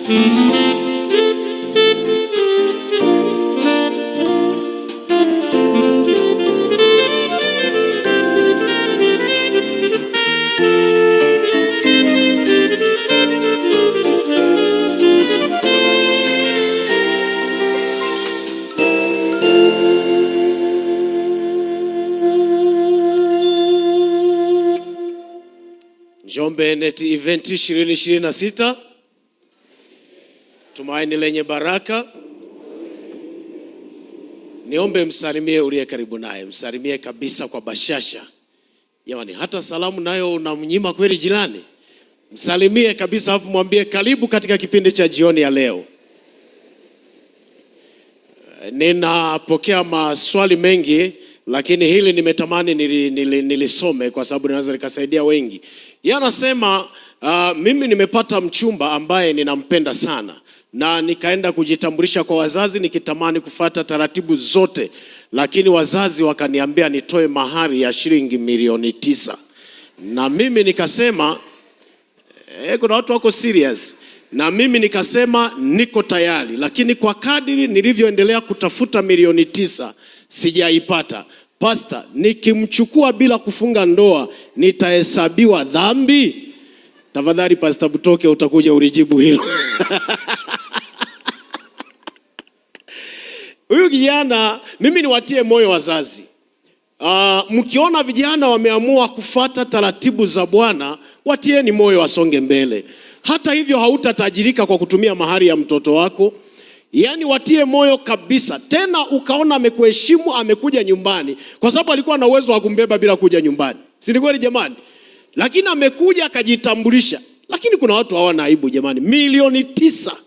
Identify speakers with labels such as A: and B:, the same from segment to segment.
A: Njombe NET Event 2026, tumaini lenye baraka. Niombe msalimie uliye karibu naye, msalimie kabisa kwa bashasha. Jamani, hata salamu nayo unamnyima kweli jirani? Msalimie kabisa, afu mwambie karibu katika kipindi cha jioni ya leo. Ninapokea maswali mengi, lakini hili nimetamani nilisome kwa sababu linaweza likasaidia wengi. Yeye anasema mimi nimepata mchumba ambaye ninampenda sana na nikaenda kujitambulisha kwa wazazi nikitamani kufata taratibu zote, lakini wazazi wakaniambia nitoe mahari ya shilingi 9,000,000 na mimi nikasema kuna watu wako serious. Na mimi nikasema niko tayari, lakini kwa kadiri nilivyoendelea kutafuta 9,000,000 sijaipata. Pastor, nikimchukua bila kufunga ndoa nitahesabiwa dhambi? Tafadhali Pastor Butoke, utakuja ulijibu hilo. Huyu kijana, mimi niwatie moyo wazazi. Mkiona vijana wameamua kufata taratibu za Bwana, watieni moyo wasonge mbele. Hata hivyo hautatajirika kwa kutumia mahari ya mtoto wako. Yaani watie moyo kabisa. Tena ukaona amekuheshimu, amekuja nyumbani, kwa sababu alikuwa na uwezo wa kumbeba bila kuja nyumbani. Si ni kweli jamani? Lakini amekuja akajitambulisha. Lakini kuna watu hawana aibu jamani. 9,000,000.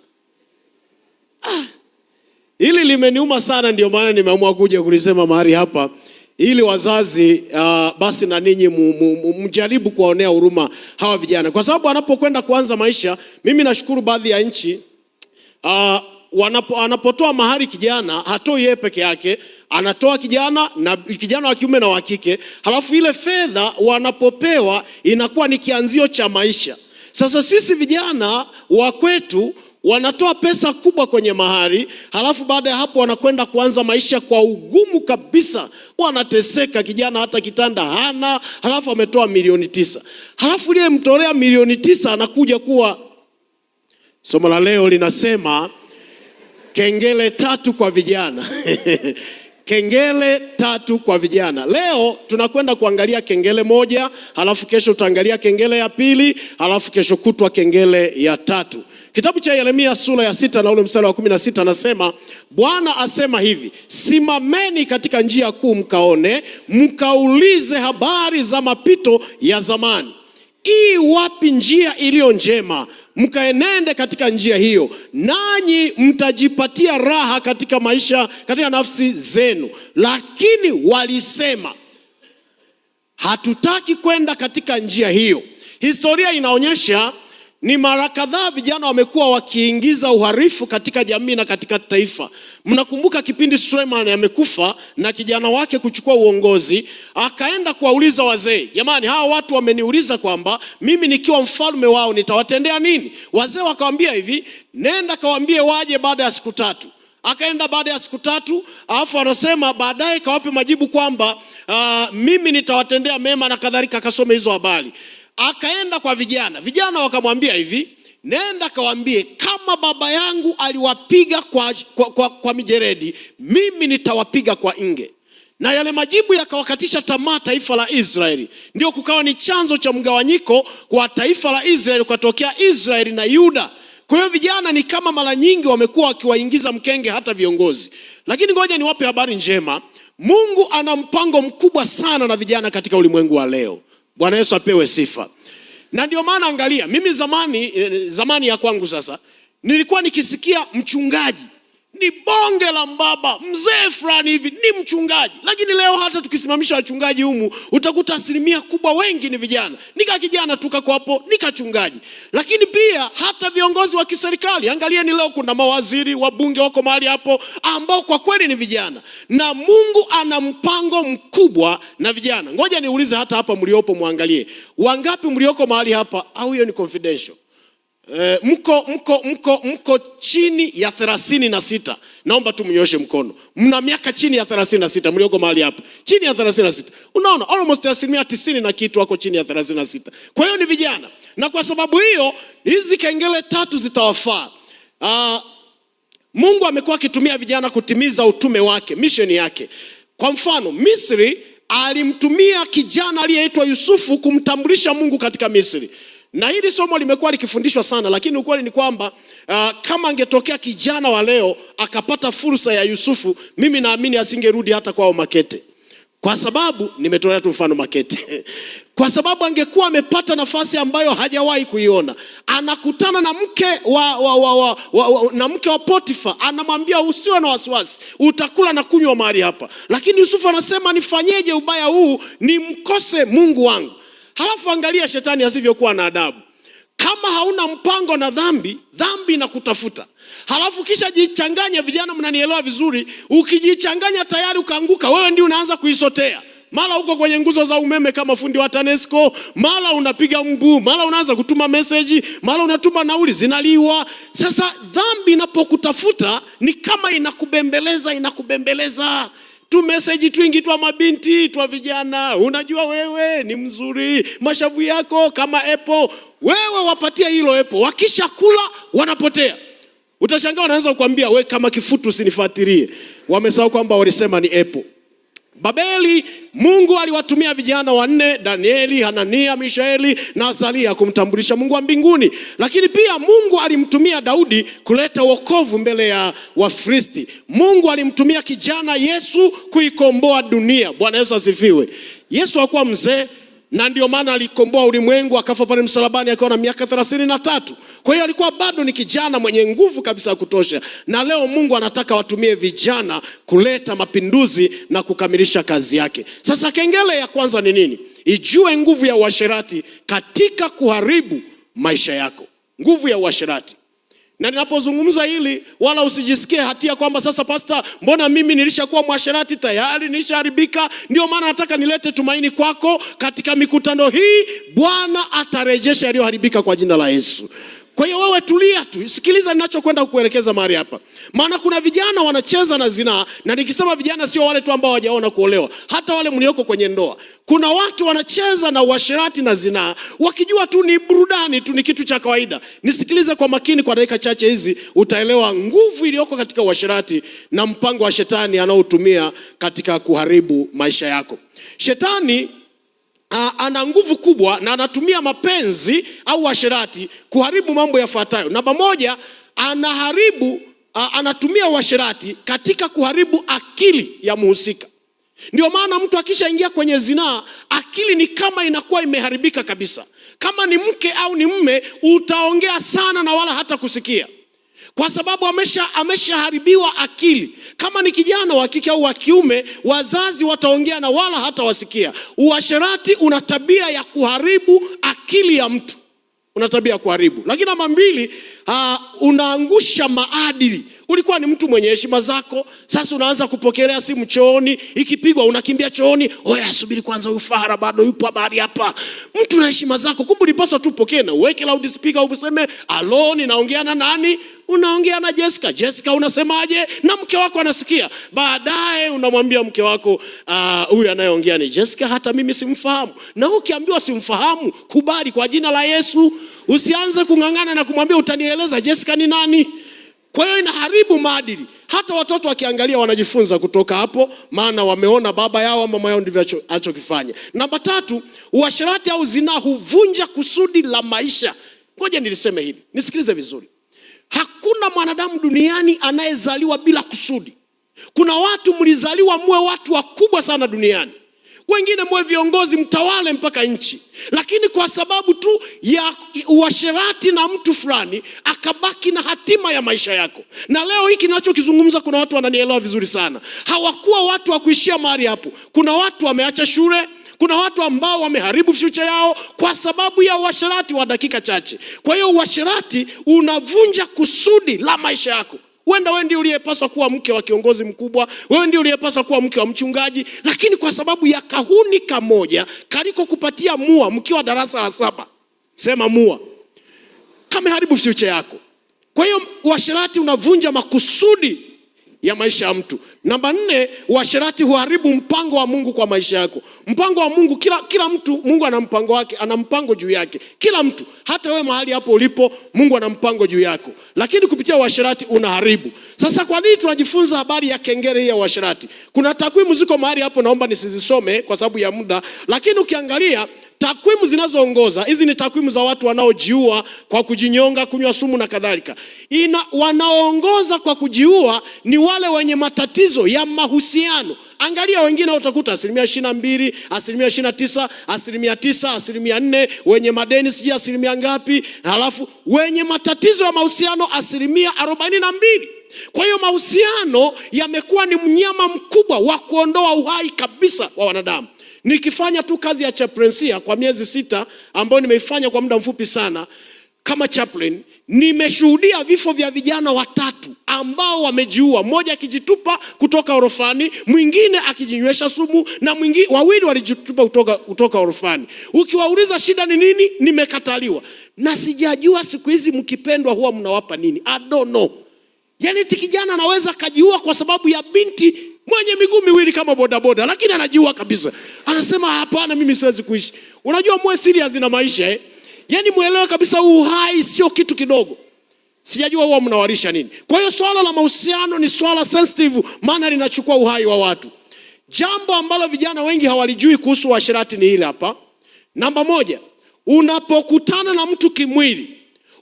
A: Hili limeniuma sana, ndio maana nimeamua kuja kulisema mahali hapa ili wazazi basi na ninyi mjaribu kuwaonea huruma hawa vijana, kwa sababu wanapokwenda kuanza maisha. Mimi nashukuru baadhi ya nchi anapotoa mahari kijana hatoi yeye peke yake, anatoa kijana na kijana wa kiume na wa kike, halafu ile fedha wanapopewa inakuwa ni kianzio cha maisha. Sasa sisi vijana wa kwetu wanatoa pesa kubwa kwenye mahari, halafu baada ya hapo wanakwenda kuanza maisha kwa ugumu kabisa, wanateseka. Kijana hata kitanda hana, halafu ametoa 9,000,000, halafu uliyemtolea 9,000,000 anakuja kuwa. Somo la leo linasema kengele 3 kwa vijana. Kengele 3 kwa vijana. Leo tunakwenda kuangalia kengele 1, halafu kesho tutaangalia kengele ya 2, halafu kesho kutwa kengele ya 3. Kitabu cha Yeremia sura ya 6 na ule mstari wa 16 anasema, Bwana asema hivi, simameni katika njia kuu mkaone, mkaulize habari za mapito ya zamani. I wapi njia iliyo njema, mkaenende katika njia hiyo, nanyi mtajipatia raha katika maisha, katika nafsi zenu. Lakini walisema, hatutaki kwenda katika njia hiyo. Historia inaonyesha ni mara kadhaa vijana wamekuwa wakiingiza uhalifu katika jamii na katika taifa. Mnakumbuka kipindi Suleiman amekufa na kijana wake kuchukua uongozi, akaenda kuwauliza wazee, jamani, hawa watu wameniuliza kwamba mimi nikiwa mfalme wao nitawatendea nini? Wazee wakamwambia hivi, nenda kawaambie waje baada ya siku 3. Akaenda baada ya siku 3, alafu anasema baadaye kawape majibu kwamba mimi nitawatendea mema na kadhalika, akasome hizo habari. Akaenda kwa vijana, vijana wakamwambia hivi, nenda kawaambie kama baba yangu aliwapiga kwa mijeredi, mimi nitawapiga kwa nge. Na yale majibu yakawakatisha tamaa taifa la Israeli. Ndio kukawa ni chanzo cha mgawanyiko kwa taifa la Israeli, ukatokea Israeli na Yuda. Kwa hiyo vijana ni kama mara nyingi wamekuwa wakiwaingiza mkenge hata viongozi. Lakini ngoja niwape habari njema. Mungu ana mpango mkubwa sana na vijana katika ulimwengu wa leo. Bwana Yesu apewe sifa. Na ndio maana angalia, mimi zamani ya kwangu sasa, nilikuwa nikisikia mchungaji ni bonge la mbaba, mzee fulani hivi ni mchungaji. Lakini leo hata tukisimamisha wachungaji humu utakuta asilimia kubwa wengi ni vijana. Nika kijana tu kako hapo, nika chungaji. Lakini pia hata viongozi wa kiserikali, angalieni leo kuna mawaziri, wabunge wako mahali hapo ambao kwa kweli ni vijana. Na Mungu ana mpango mkubwa na vijana. Ngoja niulize hata hapa mliopo muangalie. Wangapi mlioko mahali hapa au hiyo ni confidential? mko chini ya 36, naomba tu mnyoshe mkono. Mna miaka chini ya 36 mlioko mahali hapa, chini ya 36. Unaona, almost 90% na kitu wako chini ya 36. Kwa hiyo ni vijana, na kwa sababu hiyo hizi kengele tatu zitawafaa. Mungu amekuwa akitumia vijana kutimiza utume wake, mission yake. Kwa mfano, Misri alimtumia kijana aliyeitwa Yusufu kumtambulisha Mungu katika Misri. Na hili somo limekuwa likifundishwa sana, lakini ukweli ni kwamba kama angetokea kijana wa leo akapata fursa ya Yusufu, mimi naamini asingerudi hata kwao Makete. Kwa sababu nimetolea tu mfano Makete. Kwa sababu angekuwa amepata nafasi ambayo hajawahi kuiona. Anakutana na mke wa mke wa Potifa, anamwambia usiwe na wasiwasi, utakula na kunywa mahali hapa. Lakini Yusufu anasema nifanyeje ubaya huu nimkose Mungu wangu? Halafu angalia shetani asivyokuwa na adabu. Kama hauna mpango na dhambi, dhambi inakutafuta. Halafu kisha jichanganya, vijana mnanielewa vizuri, ukijichanganya tayari ukaanguka, wewe ndio unaanza kuisotea. Mara uko kwenye nguzo za umeme kama fundi wa TANESCO, mara unapiga mguu, mara unaanza kutuma message, mara unatuma nauli zinaliwa. Sasa dhambi inapokutafuta ni kama inakubembeleza, inakubembeleza. Tu message twingi twa mabinti, twa vijana, unajua wewe ni mzuri, mashavu yako kama apple. Wewe wapatie hilo apple, wakishakula wanapotea. Utashangaa wanaanza kukwambia we kama kifutu usinifuatilie. Wamesahau kwamba walisema ni apple. Babeli, Mungu aliwatumia vijana wanne, Danieli, Hanania, Mishaeli na Azaria kumtambulisha Mungu wa mbinguni. Lakini pia Mungu alimtumia Daudi kuleta wokovu mbele ya Wafilisti. Mungu alimtumia kijana Yesu kuikomboa dunia. Bwana Yesu asifiwe. Yesu hakuwa mzee, na ndio maana alikomboa ulimwengu, akafa pale msalabani akiwa na miaka 33. Kwa hiyo alikuwa bado ni kijana mwenye nguvu kabisa ya kutosha. Na leo Mungu anataka watumie vijana kuleta mapinduzi na kukamilisha kazi yake. Sasa kengele ya kwanza ni nini? Ijue nguvu ya uasherati katika kuharibu maisha yako. Nguvu ya uasherati. Na ninapozungumza hili, wala usijisikie hatia kwamba sasa pastor, mbona mimi nilishakuwa mwasherati tayari, nilishaharibika. Ndio maana nataka nilete tumaini kwako katika mikutano hii. Bwana atarejesha yaliyoharibika kwa jina la Yesu. Kwa hiyo wewe tulia tu, sikiliza ninachokwenda kukuelekeza mahali hapa. Maana kuna vijana wanacheza na zinaa, na nikisema vijana sio wale tu ambao hawajaona kuolewa, hata wale mlioko kwenye ndoa. Kuna watu wanacheza na uasherati na zinaa wakijua tu ni burudani tu, ni kitu cha kawaida. Nisikilize kwa makini kwa dakika chache hizi, utaelewa nguvu iliyoko katika uasherati na mpango wa shetani anaotumia katika kuharibu maisha yako. Shetani ana nguvu kubwa na anatumia mapenzi au uasherati kuharibu mambo yafuatayo. Namba moja, anatumia uasherati katika kuharibu akili ya muhusika. Ndio maana mtu akishaingia kwenye zinaa, akili ni kama inakuwa imeharibika kabisa. Kama ni mke au ni mume, utaongea sana na wala hata kusikia, kwa sababu ameshaharibiwa akili. Kama ni kijana wa kike au wa kiume, wazazi wataongea na wala hata wasikia. Uasherati una tabia ya kuharibu akili ya mtu, una tabia ya kuharibu. Lakini namba mbili, unaangusha maadili. Ulikuwa ni mtu mwenye heshima zako, sasa unaanza kupokelea simu chooni, ikipigwa unakimbia chooni. Oya, subiri kwanza, huyu fahara bado yupo mahali hapa. Mtu na heshima zako, kumbe ulipaswa tu upokee na uweke loudspeaker, useme alo, ninaongea na nani? Unaongea na Jessica. Jessica unasemaje? Na mke wako anasikia. Baadaye unamwambia mke wako, huyu anayeongea ni Jessica, hata mimi simfahamu. Na ukiambiwa simfahamu, kubali kwa jina la Yesu. Usianze kung'ang'ana na kumwambia utanieleza Jessica ni nani. Kwa hiyo inaharibu maadili. Hata watoto wakiangalia wanajifunza kutoka hapo, maana wameona baba yao mama yao ndivyo alichokifanya. Namba tatu, uasherati au zinaa huvunja kusudi la maisha. Ngoja niliseme hili, nisikilize vizuri. Hakuna mwanadamu duniani anayezaliwa bila kusudi. Kuna watu mlizaliwa muwe watu wakubwa sana duniani, wengine muwe viongozi, mtawale mpaka nchi, lakini kwa sababu tu ya uasherati na mtu fulani akabaki na hatima ya maisha yako. Na leo hiki ninachokizungumza, kuna watu wananielewa vizuri sana. Hawakuwa watu wa kuishia mahali hapo. Kuna watu wameacha shule, kuna watu ambao wameharibu future yao kwa sababu ya uasherati wa dakika chache. Kwa hiyo uasherati unavunja kusudi la maisha yako. Huenda wewe ndiye uliyepaswa kuwa mke wa kiongozi mkubwa, wewe ndiye uliyepaswa kuwa mke wa mchungaji, lakini kwa sababu ya kahuni kamoja kaliko kupatia mua mkiwa darasa la 7, sema mua, Kameharibu future yako. Kwa hiyo uasherati unavunja makusudi ya maisha ya mtu. Namba 4, uasherati huharibu mpango wa Mungu kwa maisha yako. Mpango wa Mungu, kila mtu Mungu ana mpango wake, ana mpango juu yake. Kila mtu, hata wewe mahali hapo ulipo, Mungu ana mpango juu yako. Lakini kupitia uasherati unaharibu. Sasa kwa nini tunajifunza habari ya kengele hii ya uasherati? Kuna takwimu ziko mahali hapo, naomba nisizisome kwa sababu ya muda, lakini ukiangalia takwimu zinazoongoza hizi ni takwimu za watu wanaojiua kwa kujinyonga, kunywa sumu na kadhalika. Wanaoongoza kwa kujiua ni wale wenye matatizo ya mahusiano. Angalia wengine utakuta 22%, 29%, 9%, 4%, wenye madeni sijui asilimia ngapi, halafu wenye matatizo ya mahusiano 42%. Kwa hiyo mahusiano yamekuwa ni mnyama mkubwa wa kuondoa uhai kabisa wa wanadamu. Nikifanya tu kazi ya chaplaincy kwa miezi 6 ambayo nimeifanya kwa muda mfupi sana kama chaplain, nimeshuhudia vifo vya vijana 3 ambao wamejiua, mmoja akijitupa kutoka orofani, mwingine akijinywesha sumu, na mwingine wawili walijitupa kutoka orofani. Ukiwauliza shida ni nini, nimekataliwa. Na sijajua siku hizi mkipendwa huwa mnawapa nini? I don't know. Yaani eti kijana anaweza kajiua kwa sababu ya binti mwenye miguu miwili kama bodaboda, lakini anajiua kabisa. Anasema hapana, mimi siwezi kuishi. Unajua muwe serious na maisha, Yaani muelewe kabisa uhai sio kitu kidogo. Sijajua huwa mnawalisha nini. Kwa hiyo swala la mahusiano ni swala sensitive, maana linachukua uhai wa watu. Jambo ambalo vijana wengi hawalijui kuhusu uasherati ni hili hapa. Namba 1, unapokutana na mtu kimwili,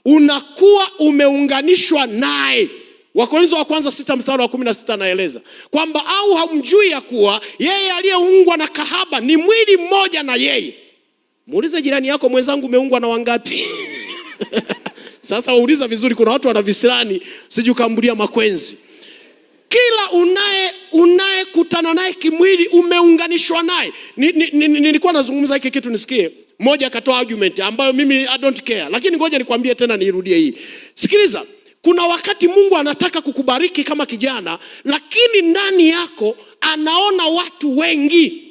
A: unakuwa umeunganishwa naye. Wakorintho wa kwanza 6 mstari wa 16 anaeleza kwamba au hamjui ya kuwa yeye aliyeungwa na kahaba ni mwili mmoja na yeye. Muulize jirani yako, mwenzangu umeungwa na wangapi? Sasa wauliza vizuri, kuna watu wana visirani, sijui kambulia makwenzi. Kila unayekutana naye kimwili umeunganishwa naye. Nilikuwa nazungumza hiki kitu nisikie. Mmoja akatoa argument ambayo mimi I don't care, lakini ngoja nikwambie tena niirudie hii. Sikiliza, kuna wakati Mungu anataka kukubariki kama kijana, lakini ndani yako anaona watu wengi.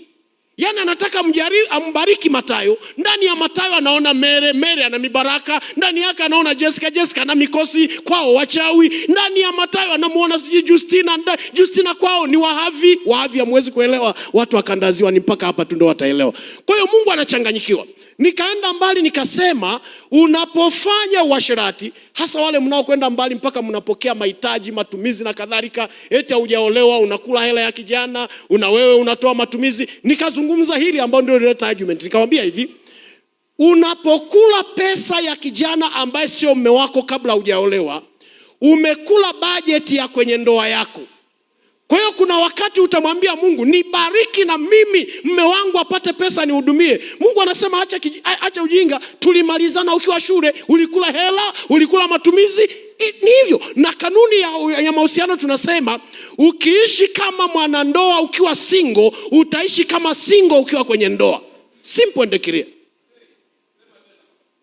A: Yaani anataka ambariki Matayo, ndani ya Matayo anaona Mere, Mere ana mibaraka, ndani yake anaona Jessica, Jessica ana mikosi, kwao wachawi, ndani ya Matayo anamuona sijui Justina, Justina kwao ni Wahavi, Wahavi hamwezi kuelewa, watu wakandaziwa ni mpaka hapa tu ndio wataelewa. Kwa hiyo Mungu anachanganyikiwa. Nikaenda mbali nikasema, unapofanya uasherati, hasa wale mnaokwenda mbali mpaka mnapokea mahitaji, matumizi na kadhalika, eti hujaolewa unakula hela ya kijana, una wewe unatoa matumizi. Nikazungumza hili ambalo ndio lileta argument. Nikamwambia hivi, unapokula pesa ya kijana ambaye sio mume wako kabla hujaolewa, umekula bajeti ya kwenye ndoa yako. Kwa hiyo kuna wakati utamwambia Mungu, nibariki na mimi mume wangu apate pesa nihudumie. Mungu anasema acha ujinga, tulimalizana ukiwa shule, ulikula hela, ulikula matumizi. Ni hivyo. Na kanuni ya mahusiano tunasema, ukiishi kama mwanandoa ukiwa single, utaishi kama single ukiwa kwenye ndoa. Simple and clear.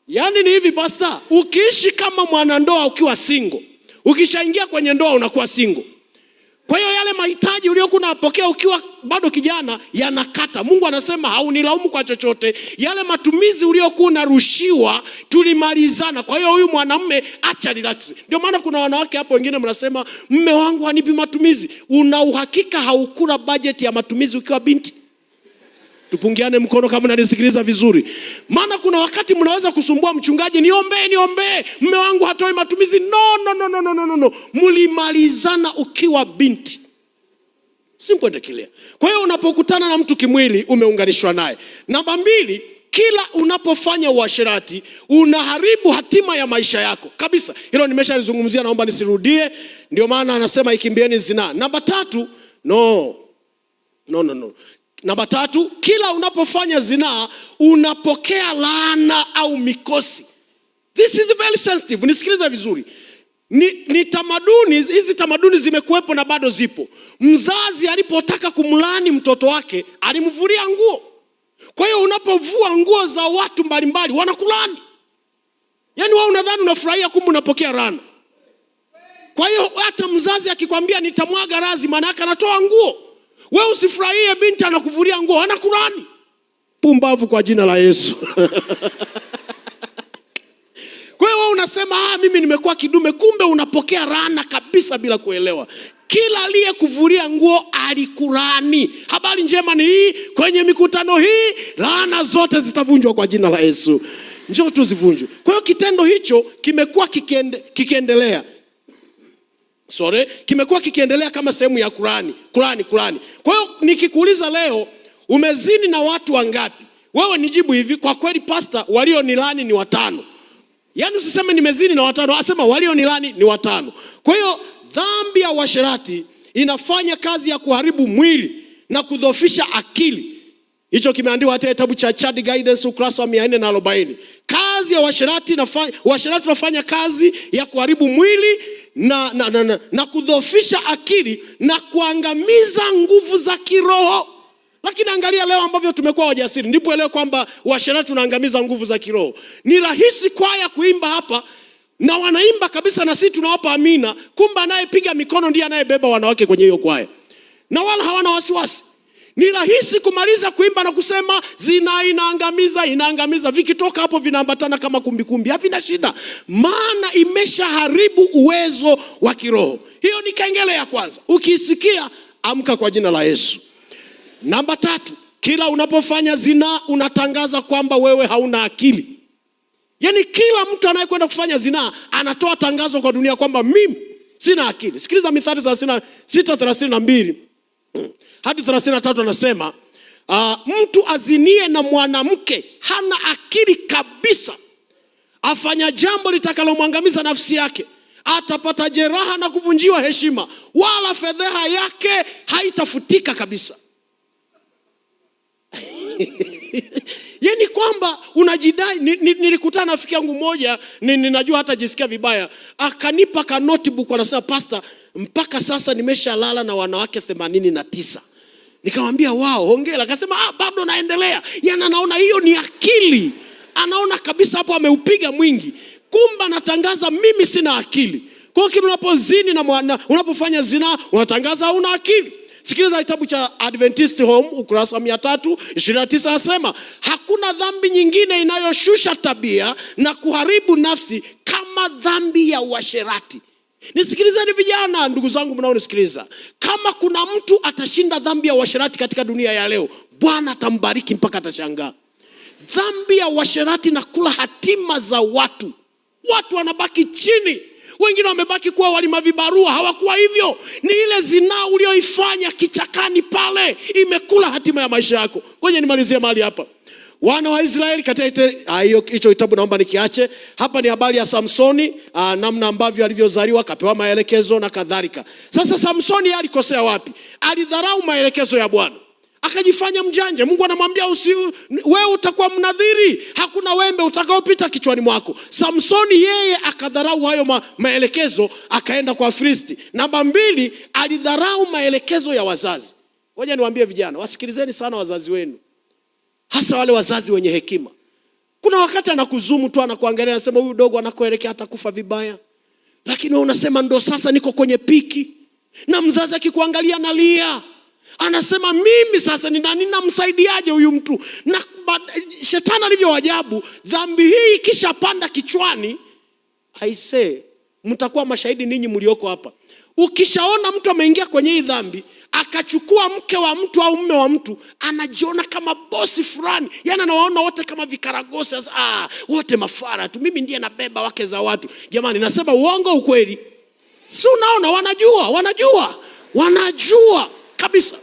A: Yaani ni hivi pastor, ukiishi kama mwanandoa ukiwa single, ukishaingia kwenye ndoa unakuwa single. Kwa hiyo yale mahitaji uliyokuwa unapokea ukiwa bado kijana yanakata. Mungu anasema haunilaumu kwa chochote. Yale matumizi uliyokuwa unarushiwa tulimalizana. Kwa hiyo huyu mwanamume acha relax. Ndio maana kuna wanawake hapo wengine mnasema mume wangu hanipi matumizi. Una uhakika haukula budget ya matumizi ukiwa binti? Tupungiane mkono kama mnanisikiliza vizuri. Maana kuna wakati mnaweza kusumbua mchungaji, niombee, niombee, mume wangu hatoi matumizi. No, no, no, no, no, no, no. Mlimalizana ukiwa binti. Simple and clear. Kwa hiyo unapokutana na mtu kimwili umeunganishwa naye. Namba 2, kila unapofanya uasherati unaharibu hatima ya maisha yako kabisa. Hilo nimeshalizungumzia, naomba nisirudie. Ndio maana anasema ikimbieni zinaa. Namba 3, no. No, no, no. Namba 3, kila unapofanya zinaa unapokea laana au mikosi. This is very sensitive. Nisikilize vizuri. Ni tamaduni, hizi tamaduni zimekuwepo na bado zipo. Mzazi alipotaka kumlaani mtoto wake alimvulia nguo. Kwa hiyo unapovua nguo za watu mbalimbali wanakulaani. Yaani wewe unadhani unafurahia, kumbe unapokea laana. Kwa hiyo hata mzazi akikwambia nitamwaga razi, maana yake anatoa nguo. Wewe usifurahie binti anakuvulia nguo, anakulaani. Pumbavu kwa jina la Yesu. Kwa hiyo wewe unasema mimi nimekuwa kidume, kumbe unapokea laana kabisa bila kuelewa. Kila aliyekuvulia nguo alikulaani. Habari njema ni hii, kwenye mikutano hii laana zote zitavunjwa kwa jina la Yesu. Njoo tu zivunjwe. Kwa hiyo kitendo hicho kimekuwa kikiendelea. Sorry, kimekuwa kikiendelea kama sehemu ya kulaani, kulaani, kulaani. Kwa hiyo nikikuuliza leo umezini na watu wangapi? Wewe nijibu hivi, kwa kweli pastor, walionilani ni 5. Yaani usiseme nimezini na 5, asema walionilani ni 5. Kwa hiyo dhambi ya uasherati inafanya kazi ya kuharibu mwili na kudhoofisha akili. Hicho kimeandikwa hata kitabu cha Child Guidance ukurasa wa 440. Kazi ya uasherati uasherati unafanya kazi ya kuharibu mwili na kudhoofisha akili na kuangamiza nguvu za kiroho. Lakini angalia leo ambavyo tumekuwa wajasiri. Ndipo elewe kwamba uasherati unaangamiza nguvu za kiroho. Ni rahisi kwaya kuimba hapa na wanaimba kabisa na sisi tunawapa amina, kumbe anayepiga mikono ndiye anayebeba wanawake kwenye hiyo kwaya. Na wala hawana wasiwasi. Ni rahisi kumaliza kuimba na kusema zina inaangamiza, inaangamiza. Vikitoka hapo vinaambatana kama kumbikumbi. Havina shida. Maana imeshaharibu uwezo wa kiroho. Hiyo ni kengele ya kwanza. Ukisikia amka kwa jina la Yesu. Namba 3, kila unapofanya zinaa unatangaza kwamba wewe hauna akili. Yaani kila mtu anayekwenda kufanya zinaa anatoa tangazo kwa dunia kwamba mimi sina akili. Sikiliza Mithali 6:32 hadi 33, anasema, mtu azinie na mwanamke hana akili kabisa, afanya jambo litakalomwangamiza nafsi yake, atapata jeraha na kuvunjiwa heshima, wala fedheha yake haitafutika kabisa. Yaani kwamba unajidai. Nilikutana na rafiki yangu mmoja, ninajua hata jisikia vibaya, akanipa ka notebook, anasema pastor, mpaka sasa nimeshalala na wanawake 89. Nikamwambia wao, hongera. Akasema bado naendelea. Yaani anaona hiyo ni akili. Anaona kabisa hapo ameupiga mwingi. Kumbe anatangaza mimi sina akili. Kwa hiyo kila unapozini na mwana, unapofanya zinaa unatangaza huna akili. Sikiliza kitabu cha Adventist Home ukurasa wa 329, anasema hakuna dhambi nyingine inayoshusha tabia na kuharibu nafsi kama dhambi ya uasherati. Nisikilizeni vijana, ndugu zangu mnaonisikiliza. Kama kuna mtu atashinda dhambi ya uasherati katika dunia ya leo, Bwana atambariki mpaka atashangaa. Dhambi ya uasherati na kula hatima za watu. Watu wanabaki chini. Wengine wamebaki kuwa walima vibarua, hawakuwa hivyo. Ni ile zinaa ulioifanya kichakani pale imekula hatima ya maisha yako. Ngoja nimalizie mahali hapa. Wana wa Israeli katika hicho kitabu naomba nikiache. Hapa ni habari ya Samsoni, namna ambavyo alivyozaliwa, akapewa maelekezo na kadhalika. Sasa Samsoni yeye alikosea wapi? Alidharau maelekezo ya Bwana. Akajifanya mjanja. Mungu anamwambia wewe utakuwa mnadhiri, hakuna wembe utakaopita kichwani mwako. Samsoni yeye akadharau hayo maelekezo, akaenda kwa Filisti. Namba 2, alidharau maelekezo ya wazazi. Ngoja niwaambie vijana, wasikilizeni sana wazazi wenu. Hasa wale wazazi wenye hekima. Kuna wakati anakuzumu tu, anakuangalia, anasema huyu dogo anakoelekea atakufa vibaya. Lakini wewe unasema ndo sasa niko kwenye piki. Na mzazi akikuangalia analia. Anasema mimi sasa ni nani, namsaidiaje huyu mtu? Na shetani alivyo ajabu, dhambi hii ikishapanda kichwani, I say, mtakuwa mashahidi ninyi mlioko hapa. Ukishaona mtu ameingia kwenye hii dhambi, akachukua mke wa mtu au mume wa mtu, anajiona kama bosi fulani. Yaani anawaona wote kama vikaragosi. Sasa, wote mafara tu, mimi ndiye nabeba wake za watu. Jamani, nasema uongo ukweli? Si unaona wanajua, wanajua, wanajua kabisa.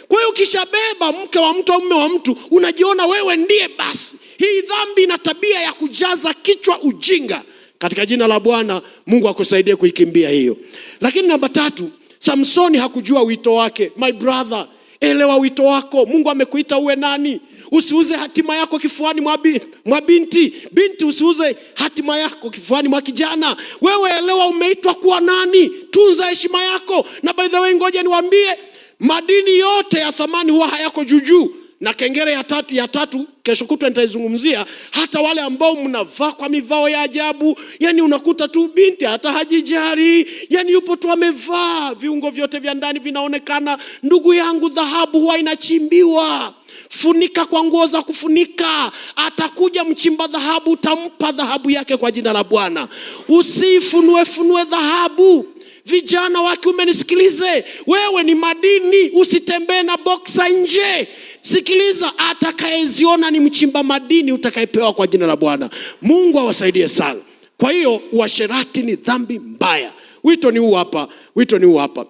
A: Kwa hiyo ukishabeba mke wa mtu au mume wa mtu, unajiona wewe ndiye basi. Hii dhambi ina tabia ya kujaza kichwa ujinga. Katika jina la Bwana, Mungu akusaidie kuikimbia hiyo. Lakini namba 3, Samsoni hakujua wito wake. My brother, elewa wito wako. Mungu amekuita uwe nani? Usiuze hatima yako kifuani mwa binti. Binti, usiuze hatima yako kifuani mwa kijana. Wewe elewa umeitwa kuwa nani. Tunza heshima yako. Na by the way, ngoja niwaambie, madini yote ya thamani huwa hayako juu juu. Na kengele ya tatu kesho kutwa nitaizungumzia. Hata wale ambao mnavaa kwa mivao ya ajabu, yani unakuta tu binti hata hajijali, yani yupo tu amevaa, viungo vyote vya ndani vinaonekana. Ndugu yangu, dhahabu huwa inachimbiwa. Funika kwa nguo za kufunika. Atakuja mchimba dhahabu, utampa dhahabu yake kwa jina la Bwana. Usifunue funue dhahabu. Vijana wa kiume nisikilize, wewe ni madini, usitembee na boksa nje. Sikiliza, atakayeziona ni mchimba madini utakayepewa kwa jina la Bwana. Mungu awasaidie sana. Kwa hiyo uasherati ni dhambi mbaya. Wito ni huu hapa, wito ni huu hapa.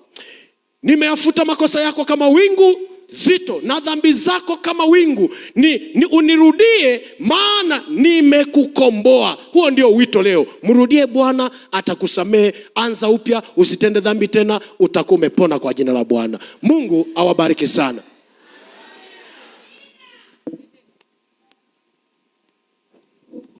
A: Nimeyafuta makosa yako kama wingu zito na dhambi zako kama wingu. Ni unirudie, maana nimekukomboa. Huo ndio wito leo. Mrudie Bwana, atakusamehe. Anza upya, usitende dhambi tena, utakuwa umepona kwa jina la Bwana. Mungu awabariki sana.